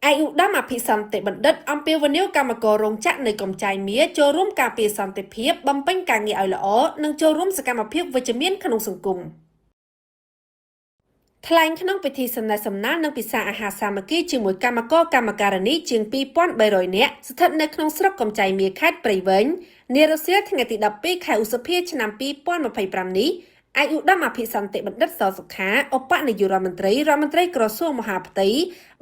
ឯកឧត្តមអភិសន្តិបណ្ឌិតអំពាវនាវកម្មកររោងចក្រនៅកំចាយមារចូលរួមការពារសន្តិភាពបំពេញការងារឲ្យល្អនិងចូលរួមសកម្មភាពវិជ្ជមានក្នុងសង្គមថ្លែងក្នុងពិធីសំណេះសំណាលនិងពិសាអាហារសាមគ្គីជាមួយកម្មករកម្មការិនីជាង2300នាក់ស្ថិតនៅក្នុងស្រុកកំចាយមារខេត្តព្រៃវែងនារសៀលថ្ងៃទី12ខែឧសភាឆ្នាំ2025នេះឯកឧត្តមអភិសន្តិបណ្ឌិតសសុខាឧបនាយករដ្ឋមន្ត្រីរដ្ឋមន្ត្រីក្រសួងមហាផ្ទៃ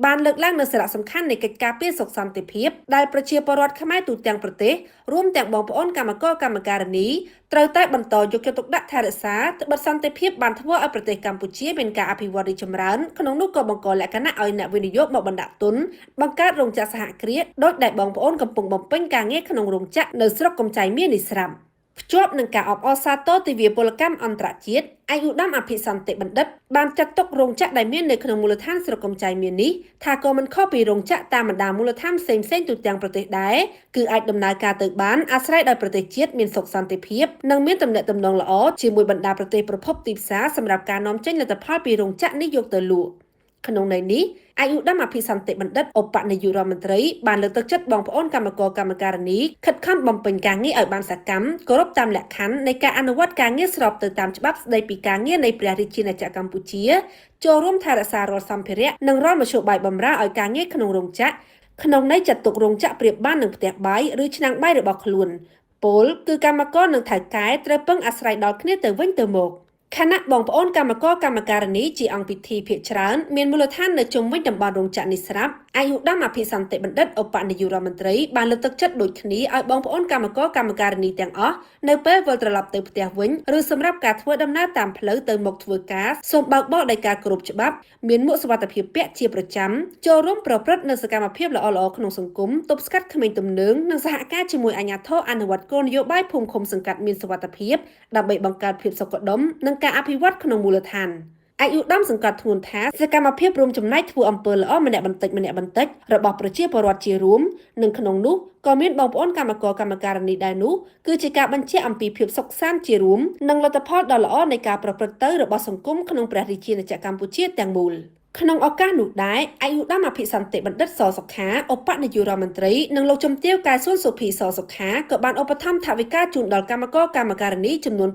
បានលើកឡើងនូវសារៈសំខាន់នៃកិច្ចការពារសុខសន្តិភាពដែលប្រជាពលរដ្ឋខ្មែរទូទាំងប្រទេសរួមទាំងបងប្អូនកម្មករកម្មការិនីត្រូវតែបន្តយកចិត្តទុកដាក់ថែរក្សាត្បិតសន្តិភាពបានធ្វើឲ្យប្រទេសកម្ពុជាមានការអភិវឌ្ឍរីកចម្រើនក្នុងនោះក៏បង្កលក្ខណៈឲ្យអ្នកវិនិយោគមកបណ្ដាក់ទុនបង្កើតរោងចក្រសហគ្រាសដោយដែលបងប្អូនកំពុងបំពេញការងារក្នុងរោងចក្រនៅស្រុកកំចៃមាសនេះស្រាប់ភ្ជាប់នឹងការអបអរសាទរទិវាពលកម្មអន្តរជាតិឯកឧត្តមអភិសន្តិបណ្ឌិតបានចាត់ទុករោងចក្រដែលមាននៅក្នុងមូលដ្ឋានស្រុកកំចៃមាននេះថាក៏មិនខុសពីរោងចក្រតាមបណ្ដាមូលដ្ឋានផ្សេងៗទូទាំងប្រទេសដែរគឺអាចដំណើរការទៅបានអាស្រ័យដោយប្រទេសជាតិមានសុខសន្តិភាពនិងមានទំនាក់ទំនងល្អជាមួយបណ្ដាប្រទេសប្រភពទីផ្សារសម្រាប់ការនាំចេញលទ្ធផលពីរោងចក្រនេះយកទៅលក់ក្នុងន័យនេះឯកឧត្តមអភិសន្តិបណ្ឌិតឧបនាយករដ្ឋមន្ត្រីបានលើកទឹកចិត្តបងប្អូនកម្មករកម្មការិនីខិតខំបំពេញការងារឲ្យបានសកម្មគោរពតាមលក្ខខណ្ឌនៃការអនុវត្តការងារស្របទៅតាមច្បាប់ស្តីពីការងារនៃព្រះរាជាណាចក្រកម្ពុជាចូលរួមថែរក្សារាល់សម្ភារៈនិងរាល់មធ្យោបាយបម្រើឲ្យការងារក្នុងរោងចក្រក្នុងន័យចាត់ទុករោងចក្រប្រៀបបាននឹងផ្ទះបាយឬឆ្នាំងបាយរបស់ខ្លួនពោលគឺកម្មករនិងថៅកែត្រូវពឹងអាស្រ័យដល់គ្នាទៅវិញទៅមកខណៈបងប្អូនកម្មករកម្មការិនីជាអង្គពិធីភាគច្រើនមានមូលដ្ឋាននៅជុំវិញតំបន់រោងចក្រនេះស្រាប់ឯកឧត្តមអភិសន្តិបណ្ឌិតឧបនាយករដ្ឋមន្ត្រីបានលើកទឹកចិត្តដូចគ្នាឲ្យបងប្អូនកម្មករកម្មការិនីទាំងអស់នៅពេលវិលត្រឡប់ទៅផ្ទះវិញឬសម្រាប់ការធ្វើដំណើរតាមផ្លូវទៅមកធ្វើការសូមបើកបរដោយការគោរពច្បាប់មានមួកសុវត្ថិភាពពាក់ជាប្រចាំចូលរួមប្រព្រឹត្តនូវសកម្មភាពល្អៗក្នុងសង្គមទប់ស្កាត់ក្មេងទំនើងនិងសហការជាមួយអាជ្ញាធរអនុវត្តគោលនយោបាយភូមិឃុំសង្កាត់មានសុវត្ថិភាពដើម្បីបង្កើតភាពសុខដុមនិងការអភិវឌ្ឍក្នុងមូលដ្ឋានឯកឧត្តមសង្កត់ធ្ងន់ថាសកម្មភាពរួមចំណែកធ្វើអំពើល្អម្នាក់បន្តិចម្នាក់បន្តិចរបស់ប្រជាពលរដ្ឋជារួមនិងក្នុងនោះក៏មានបងប្អូនកម្មករកម្មការិនីដែរនោះគឺជាការបញ្ជាក់អំពីភាពសុខសាន្តជារួមនិងលទ្ធផលដ៏ល្អនៃការប្រព្រឹត្តទៅរបស់សង្គមក្នុងព្រះរាជាណាចក្រកម្ពុជាទាំងមូលក្នុងឱកាសនោះដែរឯកឧត្តមអភិសន្តិបណ្ឌិតសសុខាឧបនាយករដ្ឋមន្ត្រីនិងលោកជំទាវកែសួនសុភីសសុខាក៏បានឧបត្ថម្ភថវិកាជូនដល់កម្មករកម្មការិនីចំនួន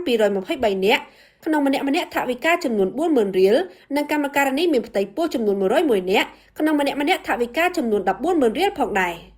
2223នាក់ក្នុងម្នាក់ម្នាក់ថវិកាចំនួន40000រៀលនិងកម្មការិនីមានផ្ទៃពោះចំនួន101នាក់ក្នុងម្នាក់ម្នាក់ថវិកាចំនួន140,000រៀលផងដែរ។